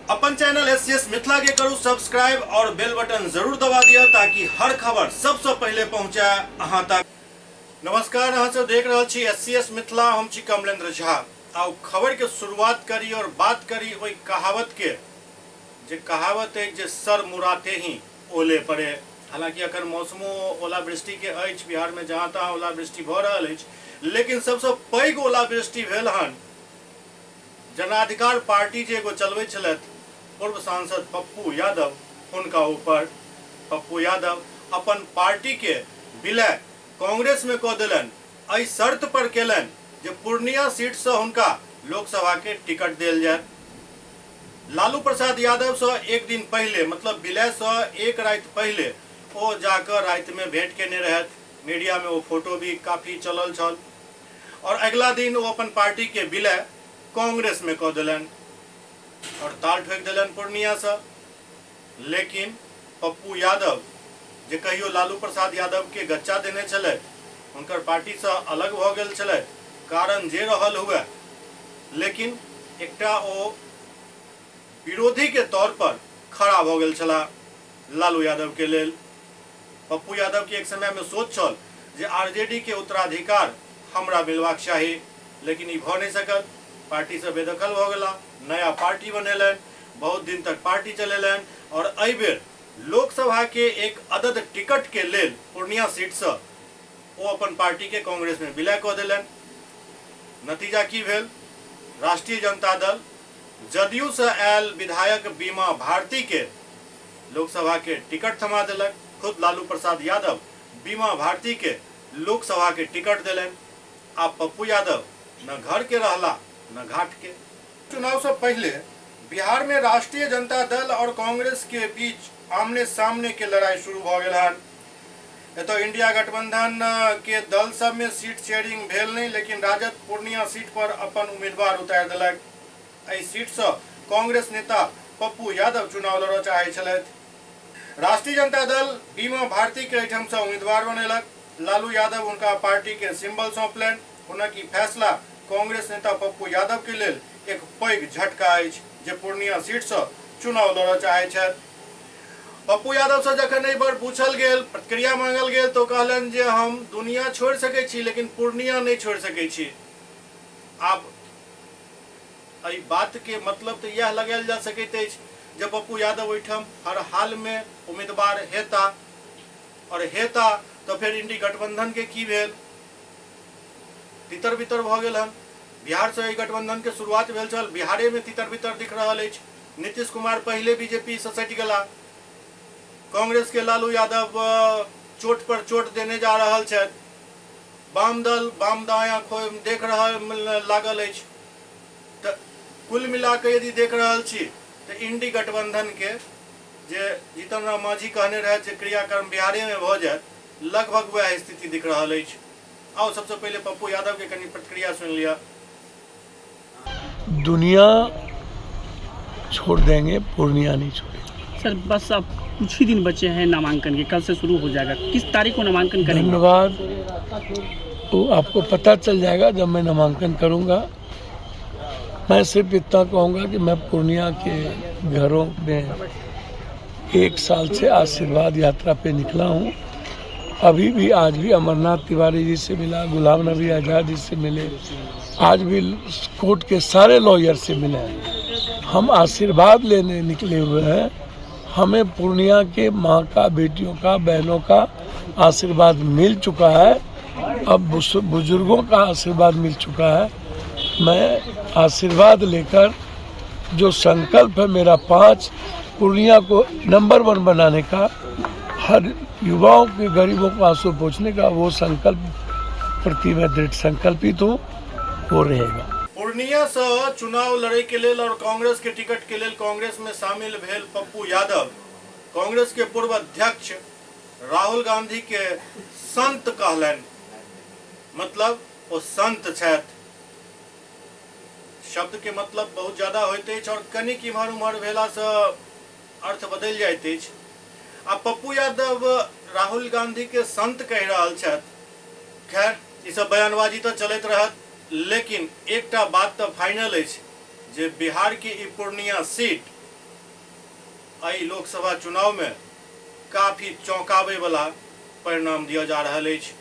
अपन channel SCS Mithila के करू सब्सक्राइब और बेल बटन जरूर दबा दिया ताकि हर खबर सबसे पहले पहुंचे अहां तक। नमस्कार, अहाँ सब देख रहल छी एससीएस मिथिला, हम छी कमलेंद्र झा। आउ खबर के शुरुआत करी और बात करी ओहि कहावत के, जे कहावत है जे सर मुराते ही ओले पड़े। हालांकि अखन मौसमो ओलावृष्टि के अछि, बिहार में जहाँ तहाँ ओलावृष्टि भऽ रहल अछि, लेकिन सबसँ पैघ ओलावृष्टि भेल हन जनाधिकार पार्टी जे एगो चलबै छलथि पूर्व सांसद पप्पू यादव, हुनका ऊपर। पप्पू यादव अपन पार्टी के विलय कांग्रेस में कऽ देलनि, एहि शर्त पर केलनि जे पूर्णिया सीट से हुनका लोकसभा के टिकट देल जायत। लालू प्रसाद यादव से एक दिन पहले, मतलब विलय से एक राति पहले ओ जाकर राति में भेंट केने रहथि। मीडिया में वो फोटो भी काफी चलल छल और अगला दिन वो अपन पार्टी के विलय कांग्रेस में कऽ देलनि और ताल ठोकि देलनि पूर्णिया से। लेकिन पप्पू यादव जे कहियो लालू प्रसाद यादव के गच्चा देने छलथि, हुनकर पार्टी से अलग भऽ गेल छलथि, कारण जे रहल हुए, लेकिन एकटा ओ विरोधी के तौर पर खड़ा भऽ गेल छलाह लालू यादव के लेल। पप्पू यादव के एक समय में सोच छल जे आरजेडी के उत्तराधिकार हमरा मिलबाक चाही, लेकिन ई भऽ नहि सकल। पार्टी से बेदखल भऽ गेला, नया पार्टी बनेलनि, बहुत दिन तक पार्टी चलेलनि और एहि बेर लोकसभा के एक अदद टिकट के लेल पूर्णिया सीट से ओ अपन पार्टी के कांग्रेस में विलय कऽ देलनि। नतीजा की भेल? राष्ट्रीय जनता दल जदयू से आयल विधायक बीमा भारती के लोकसभा के टिकट थमा देलक। खुद लालू प्रसाद यादव बीमा भारती के लोकसभा के टिकट देलनि। आब पप्पू यादव न घर के रहला न घाट के। चुनाव से पहले बिहार में राष्ट्रीय जनता दल और कांग्रेस के बीच आमने सामने के लड़ाई शुरू भऽ गेल हन। एतऽ इंडिया गठबंधन के दल सब में सीट शेयरिंग भेल नहीं, लेकिन राजद पूर्णिया सीट पर अपन उम्मीदवार उतारि देलक। एहि सीट से कांग्रेस नेता पप्पू यादव चुनाव लड़ऽ चाहै छलथि। राष्ट्रीय जनता दल बीमा भारती के एहिठाम से उम्मीदवार बनेलक। लालू यादव हुनका पार्टी के सिंबल सौंपलनि। हुनक ई फैसला कांग्रेस नेता पप्पू यादव के लेल एक पैघ झटका अछि, जे पूर्णिया सीट से चुनाव लड़ऽ चाहै छथि। पप्पू यादव से जखन एहि पर पूछल गेल, प्रतिक्रिया मांगल गेल, तो कहलनि जे हम दुनिया छोड़ि सकै छी लेकिन पूर्णिया नहि छोड़ि सकै छी। आब एहि बात के मतलब तऽ इएह लगायल जा सकैत अछि जे पप्पू यादव ओहिठाम हर हाल में उम्मीदवार हेता, और हेता तऽ फेर इंडी गठबंधन के की भेल? तितर बितर भऽ गेल हन। बिहार से एहि गठबंधन के शुरुआत भेल छल, बिहारे में तितर बितर दिख रहल अछि। नीतीश कुमार पहले बीजेपी से सटि गेला, कांग्रेस के लालू यादव चोट पर चोट देने जा रहल छथि, वाम दल वाम दायां देख रहल लागल अछि। तऽ कुल मिला कऽ यदि देख रहल छी तऽ इंडी गठबंधन के जे जीतन राम मांझी कहने रहथि जे क्रियाकर्म बिहारे में भऽ जायत, लगभग वएह स्थिति दिख रहल अछि। आउ सबसे पहले पप्पू यादव के कनी प्रतिक्रिया सुनि लिअ। दुनिया छोड़ देंगे, पूर्णिया नहीं छोड़ेंगे। सर बस अब कुछ ही दिन बचे हैं नामांकन के, कल से शुरू हो जाएगा, किस तारीख को नामांकन करेंगे? धन्यवाद, तो आपको पता चल जाएगा जब मैं नामांकन करूंगा। मैं सिर्फ इतना कहूंगा कि मैं पूर्णिया के घरों में एक साल से आशीर्वाद यात्रा पे निकला हूं। अभी भी आज भी अमरनाथ तिवारी जी से मिला, गुलाम नबी आज़ाद जी से मिले, आज भी कोर्ट के सारे लॉयर से मिले हैं। हम आशीर्वाद लेने निकले हुए हैं। हमें पूर्णिया के माँ का, बेटियों का, बहनों का आशीर्वाद मिल चुका है, अब बुजुर्गों का आशीर्वाद मिल चुका है। मैं आशीर्वाद लेकर जो संकल्प है मेरा 5 पूर्णिया को नंबर 1 बनाने का, हर युवाओं के गरीबों को आंसू पोंछने का, वो संकल्प प्रति मैं दृढ़ संकल्पित हूँ, वो रहेगा। पूर्णिया से चुनाव लड़े के लेल और कांग्रेस के टिकट के लेल कांग्रेस में शामिल भेल पप्पू यादव कांग्रेस के पूर्व अध्यक्ष राहुल गांधी के संत कहलनि, मतलब ओ संत छथि। शब्द के मतलब बहुत ज्यादा होइत अछि और कनिक इम्हर उम्हर भेला से अर्थ बदलि जाइत अछि। आ पप्पू यादव राहुल गांधी के संत कहि रहल छथि। खैर ई सब बयानबाजी तऽ चलैत रहत, लेकिन एकटा बात तऽ फाइनल अछि जे बिहार के ई पूर्णिया सीट एहि लोकसभा चुनावमे काफी चौंकाबैवला परिणाम दिअ जा रहल अछि।